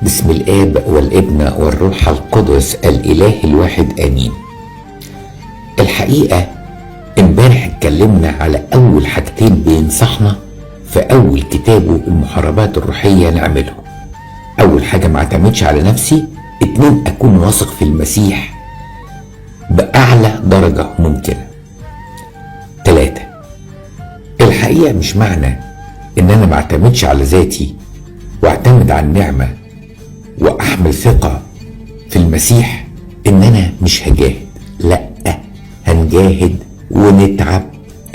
بسم الآب والابن والروح القدس الإله الواحد آمين. الحقيقة امبارح اتكلمنا على أول حاجتين بينصحنا في أول كتابه المحاربات الروحية نعمله. أول حاجة ما اعتمدش على نفسي، 2 أكون واثق في المسيح بأعلى درجة ممكنة. 3 الحقيقة مش معنى إن أنا ما اعتمدش على ذاتي واعتمد على النعمة وأحمل ثقة في المسيح إن أنا مش هجاهد. لأ، هنجاهد ونتعب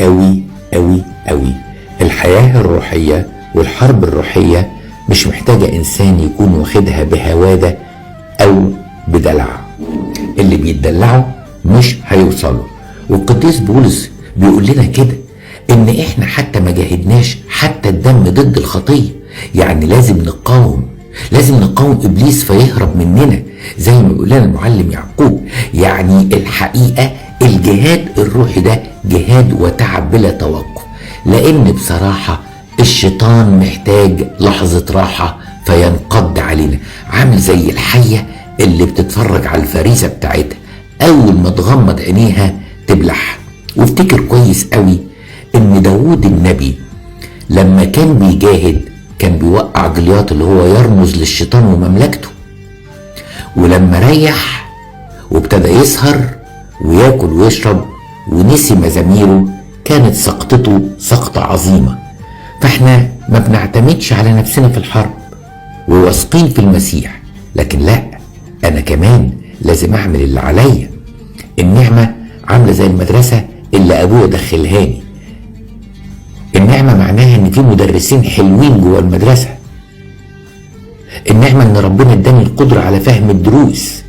أوي أوي أوي. الحياة الروحية والحرب الروحية مش محتاجة إنسان يكون واخدها بهوادة أو بدلع. اللي بيتدلعوا مش هيوصلوا. والقديس بولس بيقول لنا كده إن إحنا حتى ما جاهدناش حتى الدم ضد الخطية، يعني لازم نقاوم، لازم نقاوم إبليس فيهرب مننا زي ما بيقول لنا المعلم يعقوب. يعني الحقيقة الجهاد الروحي ده جهاد وتعب بلا توقف، لأن بصراحة الشيطان محتاج لحظة راحة فينقض علينا، عامل زي الحية اللي بتتفرج على الفريسة بتاعتها، أول ما تغمض عينيها تبلعها. وافتكر كويس قوي إن داود النبي لما كان بيجاهد كان بيوقع جلياط اللي هو يرمز للشيطان ومملكته، ولما ريح وابتدى يسهر وياكل ويشرب ونسي مزاميره كانت سقطته سقطة عظيمة. فاحنا ما بنعتمدش على نفسنا في الحرب وواثقين في المسيح، لكن لا، انا كمان لازم اعمل اللي عليا. النعمة عاملة زي المدرسة اللي ابويا دخلهاني. النعمة معناها ان في مدرسين حلوين جوه المدرسة. النعمة ان ربنا اداني القدرة على فهم الدروس،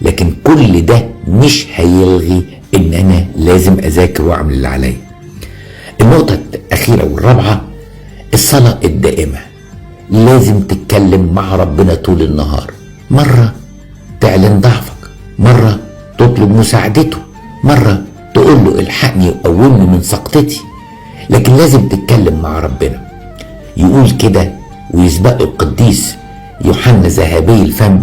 لكن كل ده مش هيلغي ان انا لازم اذاكر واعمل اللي عليا. النقطة الأخيرة والرابعة، الصلاة الدائمة. لازم تتكلم مع ربنا طول النهار، مرة تعلن ضعفك، مرة تطلب مساعدته، مرة تقول له الحقني وقومني من سقطتي، لكن لازم تتكلم مع ربنا. يقول كده ويسبقه القديس يوحنا ذهبي الفم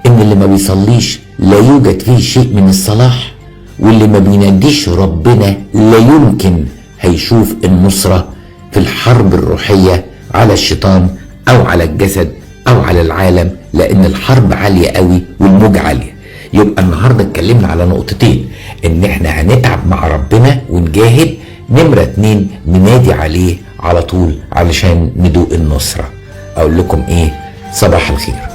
ان اللي ما بيصليش لا يوجد فيه شيء من الصلاح، واللي ما بيناديش ربنا لا يمكن هيشوف النصرة في الحرب الروحية على الشيطان او على الجسد او على العالم، لان الحرب عالية قوي والموج عالية. يبقى النهاردة اتكلمنا على نقطتين، ان احنا هنتعب مع ربنا ونجاهد، نمرة 2 ننادي عليه على طول علشان ندوق النصرة. اقول لكم ايه، صباح الخير.